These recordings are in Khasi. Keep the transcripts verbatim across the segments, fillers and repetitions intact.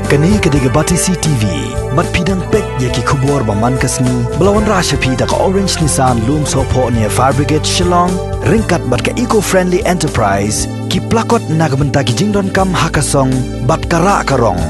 Kane ka dei ka Batesi T V. Bad phi dang peit ïa ki khubor ba man ka sngi ba la wanrah sha phi da ka Orange Nissan Lumsohphoh near Fire Brigade Shillong, ryngkat bad ka Eco Friendly Enterprise, ki plakot na ka bynta ki jingdonkam ha ka song bad ka rah ka rong.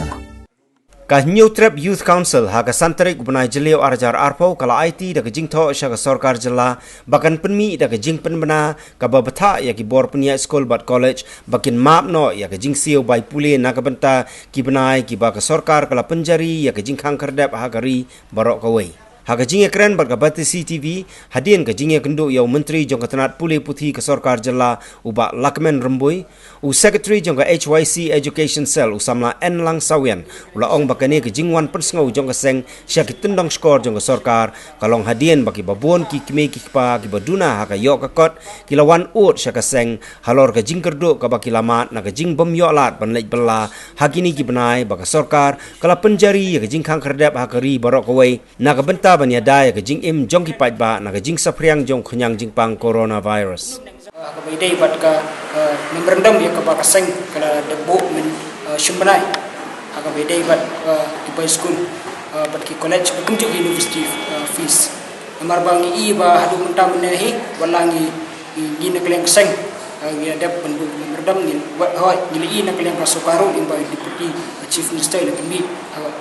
Ka Hynñiewtrep Youth Council ha ka san tarik u bnai Jylliew ar hajar arphew ka la aiti da ka jingthoh sha ka sorkar jylla ba kan pynmih da ka jingpynbna kaba bthah ïa ki bor pynïaid skul bad college ba kin map noh ïa ka jingsiew bai pule na ka bynta ki bnai kiba ka sorkar ka la pynjari ïa ka jingkhang khyrdep ha ka ri baroh kawei. Ha ka jingïakren bad ka Batesi T V, hadien ka jingïakynduh ïa u Myntri jong ka tnat pule puthi ka sorkar jylla u Bah Lahkmen Rymbui, u Secretary jong ka H Y C Education Cell u samla N Langsawian u la ong ba kane ka jingwan pynsngew jong ka seng sha ki tyndong shkor jong ka sorkar ka long hadien ba kiba bun ki kmie ki kpa kiba duna ha ka ïoh ka kot ki la wan ud sha ka seng halor ka jingkyrduh kaba ki la mad na ka jingbym ïoh lad ban leit bylla ha kine ki bnai ba ka sorkar ka la pynjari ïa ka jingkhang khyrdep ha ka ri baroh kawei na ka bynta ban ïada ïa ka jingim jong ki paidbah na ka jingsaphriang jong ka khñiang jingpang coronavirus. Ha kaba ïadei bad ka, eh, memorandum ïa kaba ka seng ka la dep buh myn, eh, shim bnai ha kaba ïadei bad, eh, ki bai skul, eh, bad ki college bad kumjuh ki university, eh, fees. Namar ba ngi i ba haduh mynta mynne hi wat la ngi, ngi, ngi na ka liang ka seng, eh, ngi la dep ban buh memorandum, ngi wat hoi ngi la i na ka liang ka sorkar ruh lyngba Deputy Chief Minister la pynmih, eh,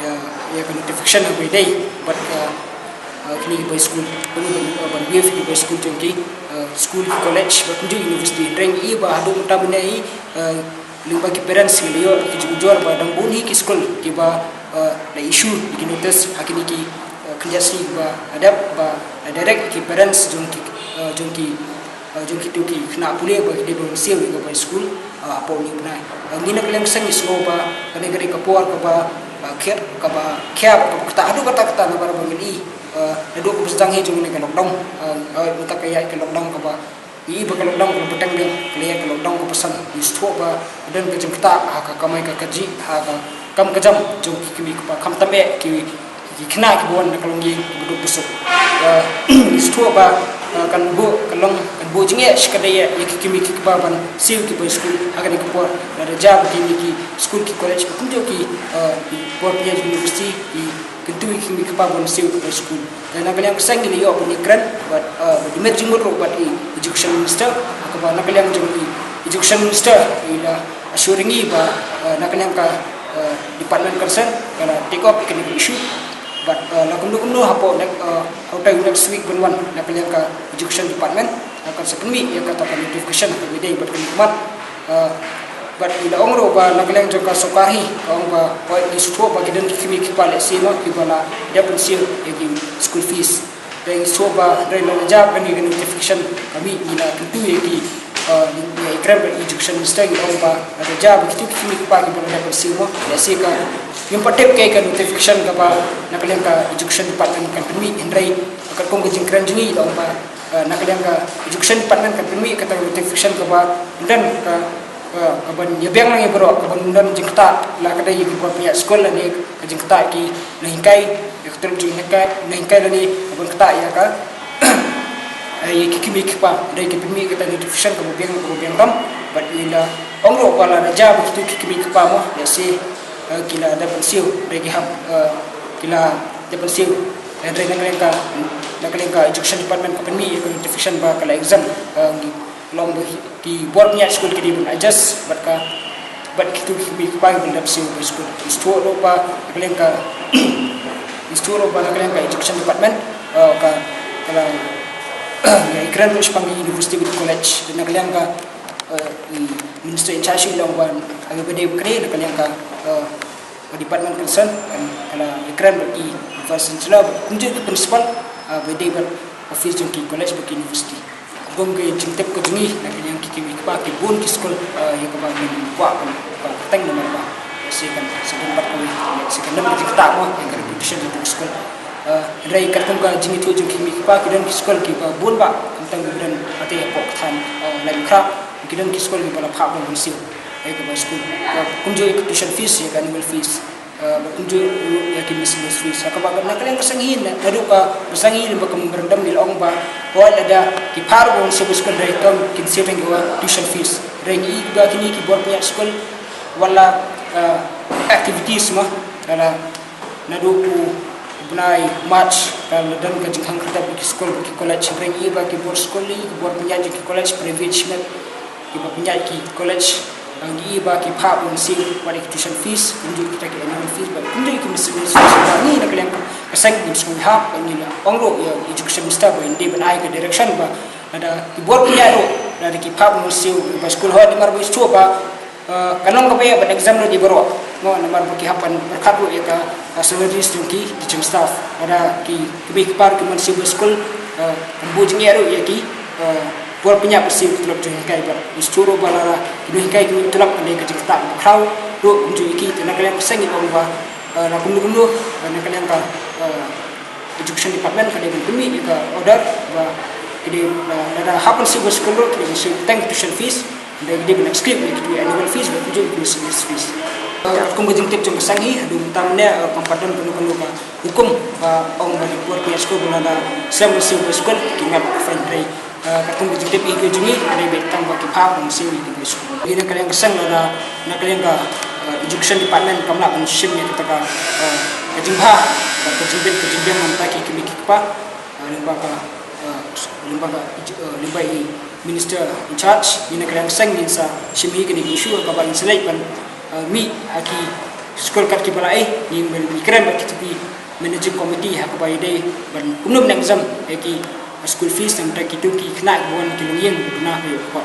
ïa, ïa ka notification ha kaba ïadei bad ka, eh, kine ki bai skul, ban, ban, ban waive ki bai skul jong ki, eh, skul ki college bad kumjuh university. Hynrei ngi i ba haduh mynta mynne hi, eh, lyngba ki parents ngi la ïoh ki jingujor ba dang bun hi ki skul kiba, eh, la issue ïa ki notice ha kine ki, eh, khyndiat sngi kiba la dep ba la direct ïa ki parents jong ki, eh, jong ki, eh, jong kito ki khynnah pule ba ki dei ban siew ïa ka bai skul, eh, hapoh une u bnai. Eh, ngi na ka liang ka seng ngi sngew ba kane ka dei ka por kaba, eh, kher kaba kher kaba kata haduh kata kata namar ba ngi i, eh, naduh kaba sdang hi jong kane ka lockdown, eh, eh, mynta ka ïaid ka lockdown kaba i ba ka lockdown ka la bteng biang, ka la ïaid ka lockdown ka ba san. Ngi sngewthuh ba don ka jingktah ha ka kamai ka kajih, ha ka kam ka jam jong ki kmie ki kpa, khamtam eh ki, ki khynnah kiba wan na ka longïing kiba duk ba suk. Eh, ngi sngewthuh ba, eh, kan buh, kan long, kan buh jingeh shikatdei eh ïa ki kmie ki kpa ban siew ki bai skul ha kane ka por. Lada jia ba kine ki skul ki college ba kumjuh ki, eh, ki bor pynïaid university, ki kyntu ïa ki kmie ki kpa ban siew ki bai skul. Te na ka liang ka seng ngi la ïoh ban ïakren bad, eh, bad i met jingmut ruh bad i Education Minister, ha kaba na ka liang jong i Education Minister i la assure ïa ngi ba, eh, na ka liang ka, eh, department concern ka la take up ïa kane ka issue. Bad, eh, la kumno kumno hapoh next, eh, ha utai u next week ban wan na ka liang ka Education Department, eh, kan sa pynmih ïa kata ka notification ha kaba ïadei bad kane ka mat. Eh, bad i la ong ruh ba na ka liang jong ka sorkar hi ka ong ba hooid ngi sngewthuh ba ki don ki kmie ki kpa lehse mo kiba la dep ban siew ïa ki school fees. Te ngi sngewthuh ba hynrei lada jia ba kane ka notification ka mih ngi la kyntu ïa ki, eh, ngi ïakren bad i Education Minister ngi ong ba lada jia ba kito ki kmie ki kpa kiba la dep ban siew mo lehse ka ngim pat tip kaei ka notification kaba na ka liang ka Education Department kan pynmih hynrei katkum ka jingkren jong ngi la ong ba, eh, na ka liang ka Education Department kan pynmih kata ka notification kaba ynda ka, eh, kaban ïabiang lang ïa baroh, kaban ym don jingktah la ka dei ïa ki bor pynïaid skul lane ka jingktah ki nonghikai, ïa ka trep jong nonghikai, nonghikai lane kaban ktah ïa ka, eh, ïa ki kmie ki kpa, dei ki pynmih kata notification kaba biang, kaba biang tam. Bad ngi la ong ruh ba lada jia ba kito ki kmie ki kpa mo lehse, eh, ki la dep ban siew, dei ki hap, eh, ki la dep ban siew. Hynrei na ka liang ka, na ka liang ka Education Department ka pynmih ïa ka notification ba ka la exempt, eh, ngi long ba ki bor pynïaid skul ki dei ban adjust bad ka, bad kito ki kmie ki kpa kiba la dep siew bai skul. Ngi sngewthuh ruh ba na ka liang ka, ngi sngewthuh ruh ba na ka liang ka Education Department, eh, ka, ka la ïakren ruh shaphang ki university bad college. Na ka liang ka, eh, i Minister in charge i la ong ba ha kaba ïadei bad kane na ka liang ka, eh, ka department concern kan, kan ïakren bad ki vice chancellor bad kumjuh ki principal, ah, ba dei bad office jong ki college bad ki university. Kum ka jingtip ka jong ngi na ka liang ki kmie ki kpa ki bun ki skul, ah, ïa kaba ngim kwah ban, ban kyrteng namar ba lehse kan sa don bad kawei, lehse kan don ka jingktah mo ïa ka reputation jong ka skul. Ah, hynrei katkum ka jingithuh jong ki kmie ki kpa ki don ki skul kiba bun bah, khamtam kiba don hatai hapoh ka thaiñ, ah, Laitumkhrah, ki don ki skul kiba la phah ban siew ïa ka bai skul. Kumjuh ïa ka tuition fees, ïa ka annual fees. Eh, ba kumjuh ruh ïa ki miscellaneous fees. Ha kaba na ka liang ka seng hi, naduh kaba seng hi lyngba ka memorandum ngi la ong ba hooid lada ki phah ruh ban siew bai skul hynrei to kin siew tang ïa ka tuition fees. Hynrei ngi i ba kine ki bor pynïaid skul wat la, eh, Activities ma, lada naduh u bnai March, lada don ka jingkhang khyrdop ki skul bad ki college, hynrei ngi ba ki bor skul, ki bor pynïaid jong ki college private shimet, ki ba pynïaid ki college, ngi ba ki phah ban siew bad ki tuition fees, kumjuh kita ki annual fees bad kumjuh ki miscellaneous fees. Ba ngi na ka liang ka seng ngi sngewbha bad ngi la ong ruh ïa education minister ba in dei ban ai ka direction ba lada ki bor pynïaid ruh, lada ki phah ban siew ba skul hoi, namar ba shuh ba eh, ka long kaba ïa bad exam ruh dei baroh. Mo, namar ba ki hap ban pyrkhat ruh ïa ka, eh, salaries jong ki teaching staff. Lada ki kmie ki kpa ruh kim siew ba skul, eh, kam buh jingeh ruh ïa ki, eh, bor pynïaid ba siew tulop jong ki hynkai bad ngi sngewthuh ruh ba lada ki nonghikai ki mih tulop kan dei ka jingktah ba khraw ruh kumjuh ïa ki. Te na ka liang ka seng ngi ong ba, eh, na kumno kumno, eh, na ka liang ka, eh, Education Department ka dei ban pynmih ïa ka order ba ki dei, lada hap ban siew ba skul ruh ki dei ban siew tang tuition fees, dei, ki dei ban exclude ïa ki annual fees bad kumjuh ïa ki miscellaneous fees. Eh, katkum ka jingtip jong ka seng hi, haduh mynta mynne, eh, kam pat don kano kano ka hukum ba ong ba ki bor pynïaid skul ba lada slem ban siew ba skul ki ngat fine, hynrei eh, katkum ka jingtip hi ka jong ngi, ka dei beit tang ba ki phah ban siew ïa ki bor skul. Ngi na ka liang ka seng lada, na ka liang ka, eh, Education Department kam lah ban shim ïa kata ka, eh, ka jingbha, ka jingbit ka jingbiang na ka bynta ki kmie ki kpa, eh, lyngba ka, eh, lyngba ka, eh, lyngba i Minister in charge, ngi na ka liang ka seng ngin sa shim hi kane ka issue, kaba ngin sa leit ban, eh, mih ha ki skul kat kiba la ei, ngin, ngin kren bad kita ki Managing Committee ha kaba ïadei ban kumno ban exempt ïa ki school fees na ka bynta kito ki khynnah kiba wan ki longïing ba duna ha ïoh ka.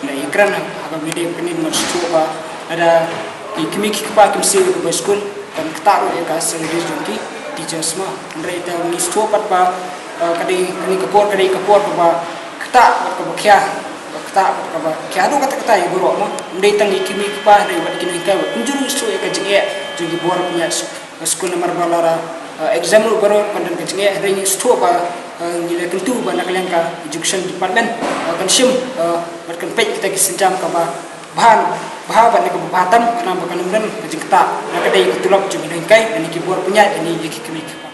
Ngi ïakren ha kaba ïadei kane, ngi sngewthuh ba lada ki kmie ki kpa kim siew ïa ka bor skul, kan ktah ruh ïa ka salary jong ki teachers ma. Hynrei te ngi sngewthuh pat ba, eh, ka dei kane ka por, ka dei ka por kaba ktah bad kaba khia, kaba ktah bad kaba khia haduh katta katta ïa baroh ma. Ym dei tang ïa ki kmie ki kpa, hynrei bad ki nonghikai bad kumjuh ruh sngewthuh ïa ka jingeh jong ki bor pynïaid skul namar ba lada, eh, exam ruh baroh kan don ka jingeh, hynrei ngi sngewthuh ba, eh, ngi la kyntu ba na ka liang ka Education Department, eh, kan shim, eh, bad kan peit kita ki sienjam kaba bha, bha bad na kaba bha tam, khnang ba kan ym don ka jingktah na ka dei ka tulop jong ki nonghikai, na ki bor pynïaid, na ki kmie ki kpa.